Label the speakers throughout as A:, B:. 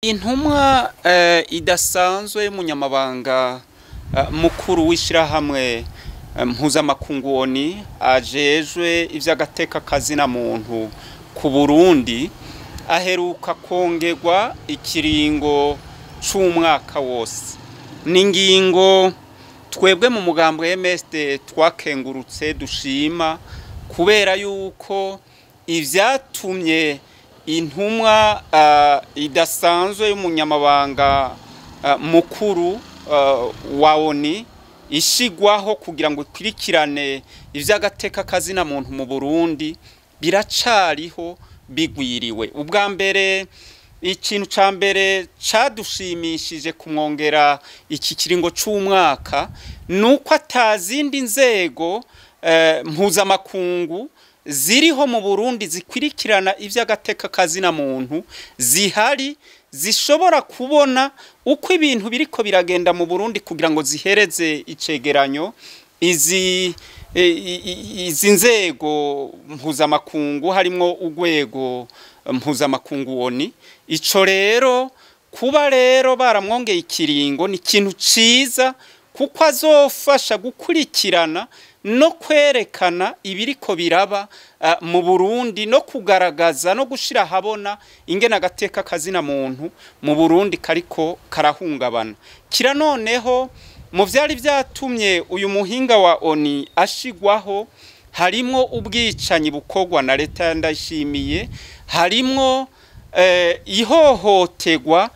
A: Intumwa idasanzwe y'umunyamabanga mukuru w'ishirahamwe mpuzamakungu ONU ajejwe ivy'agateka kazina muntu ku Burundi aheruka kongerwa ikiringo c'umwaka wose. Ni ingingo twebwe mu mugambwe MSD twakengurutse dushima, kubera yuko ivyatumye intumwa idasanzwe y'umunyamabanga mukuru wa ONU ishigwaho kugira ngo ikurikirane ivy'agateka kazina muntu mu Burundi biracariho bigwiriwe. Ubwa mbere, ikintu ca mbere cadushimishije kumwongera iki kiringo c'umwaka nuko atazindi nzego mpuzamakungu ziriho mu Burundi zikwirikirana ivy'agateka kazina muntu zihari zishobora kubona uko ibintu biriko biragenda mu Burundi kugira ngo zihereze icegeranyo izi nzego mpuzamakungu harimwo urwego mpuzamakungu ONU. Ico rero kuba rero baramwongeye ikiringo ni ikintu ciza, kuko azofasha gukurikirana no kwerekana ibiriko biraba mu Burundi no kugaragaza no gushira habona ingene agateka kazina muntu mu Burundi kariko karahungabana. Kira noneho mu vyari vyatumye uyu muhinga wa ONU ashigwaho harimwo ubwicanyi bukorwa na leta ya Ndayishimiye, harimwo ihohoterwa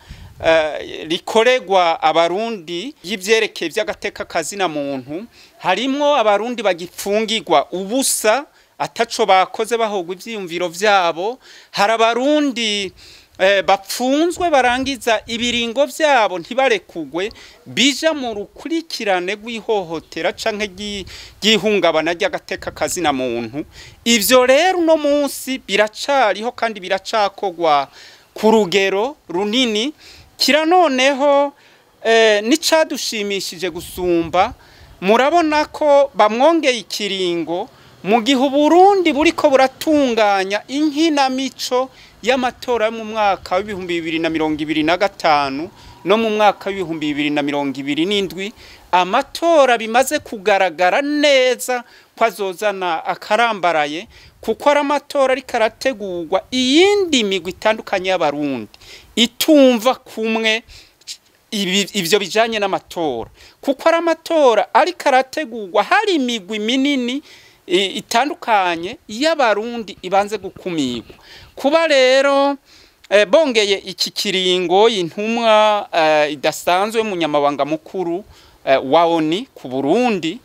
A: rikoregwa abarundi y'ivyerekeye vy'agateka kazina muntu, harimwo abarundi bagipfungirwa ubusa ataco bakoze bahogwa ivyiyumviro vyabo, hari abarundi bapfunzwe barangiza ibiringo vyabo ntibarekugwe, bija mu rukurikirane rw'ihohotera canke ry'ihungabana ry'agateka kazina muntu. Ivyo rero uno munsi biracariho kandi biracakogwa ku rugero runini. Kira noneho n'icadushimishije gusumba, murabona ko bamwongeye ikiringo mu gihe Uburundi buriko buratunganya inkinamico y'amatora yo mu mwaka w'2025 no mu mwaka w'2027, amatora bimaze kugaragara neza ko azozana akarambaraye, kuko ari amatora ariko arategurwa iyindi migwi itandukanye y'abarundi itumva kumwe ivyo bijanye n'amatora, kuko ari amatora ariko arategurwa hari imigwi minini itandukanye y'abarundi ibanze gukumirwa. Kuba rero bongeye iki kiringo intumwa idasanzwe y'umunyamabanga mukuru wa ONU ku Burundi,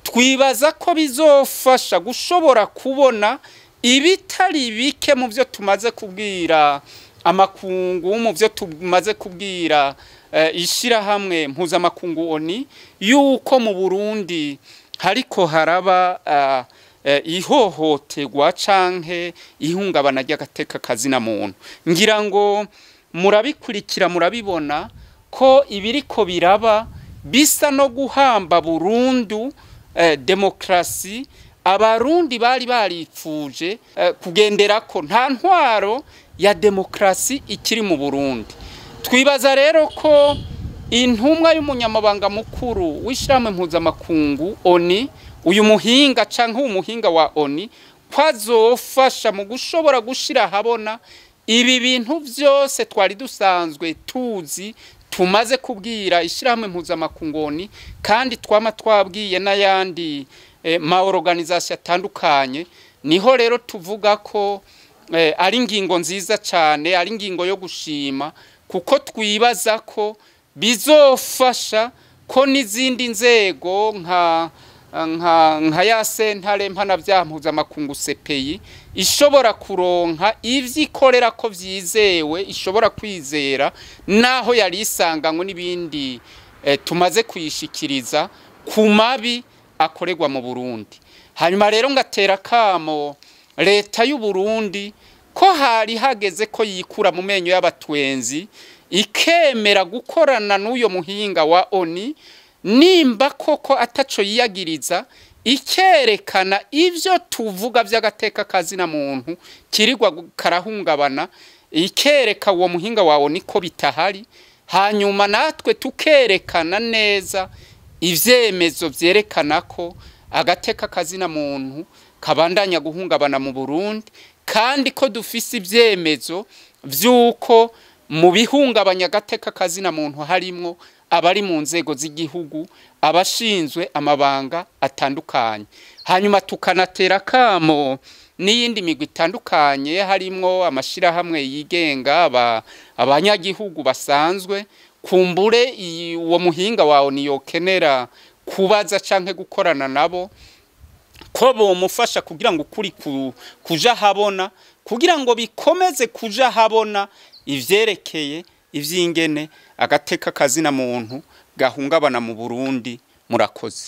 A: twibaza ko bizofasha gushobora kubona ibitari bike mu byo tumaze kubwira amakungu, mu byo tumaze kubwira ishirahamwe mpuzamakungu ONU, yuko mu Burundi hariko haraba ihohoterwa canke ihungabana ry'agateka kazina muntu. Ngira ngo murabikurikira, murabibona ko ibiriko biraba bisa no guhamba burundu demokrasi abarundi bari baripfuje kugenderako. Nta ntwaro ya demokrasi ikiri mu Burundi. Twibaza rero ko intumwa y'umunyamabanga mukuru w'ishirahamwe mpuzamakungu ONU, uyu muhinga canke umuhinga wa ONU, ko azofasha mu gushobora gushira habona ibi bintu vyose twari dusanzwe tuzi, tumaze kubwira ishirahamwe mpuzamakungu ONU, kandi twama twabwiye n'ayandi ma organisation atandukanye. Niho rero tuvuga ko ari ingingo nziza cane, ari ingingo yo gushima, kuko twibaza ko bizofasha ko n'izindi nzego nka ya sentare mpanavyaha mpuzamakungu CPI ishobora kuronka ivyikorera ko vyizewe, ishobora kwizera naho yari isanganywe n'ibindi tumaze kuyishikiriza ku mabi akorerwa mu Burundi. Hanyuma rero ngatera kamo leta y'u Burundi ko hari hageze ko yikura mu menyo y'abatwenzi, ikemera gukorana n'uyo muhinga wa ONU, nimba koko ataco yiyagiriza, ikerekana ivyo tuvuga vy'agateka kazina muntu kirirwa karahungabana. Ikereka uwo muhinga wawe niko bitahari, hanyuma natwe tukerekana neza ivyemezo vyerekana ko agateka kazina muntu kabandanya guhungabana mu Burundi, kandi ko dufise ivyemezo vy'uko mu bihungabanya agateka kazina muntu harimwo abari mu nzego z'igihugu, abashinzwe amabanga atandukanye. Hanyuma tukanatera kamo n'iyindi migwi itandukanye, harimwo amashirahamwe yigenga, abanyagihugu basanzwe. Kumbure uwo muhinga wawe niyokenera kubaza canke gukorana nabo, ko bomufasha kugira ngo ukuri kuja habona, kugira ngo bikomeze kuja habona ivyerekeye ivy'ingene agateka kazina muntu gahungabana mu Burundi. Murakoze.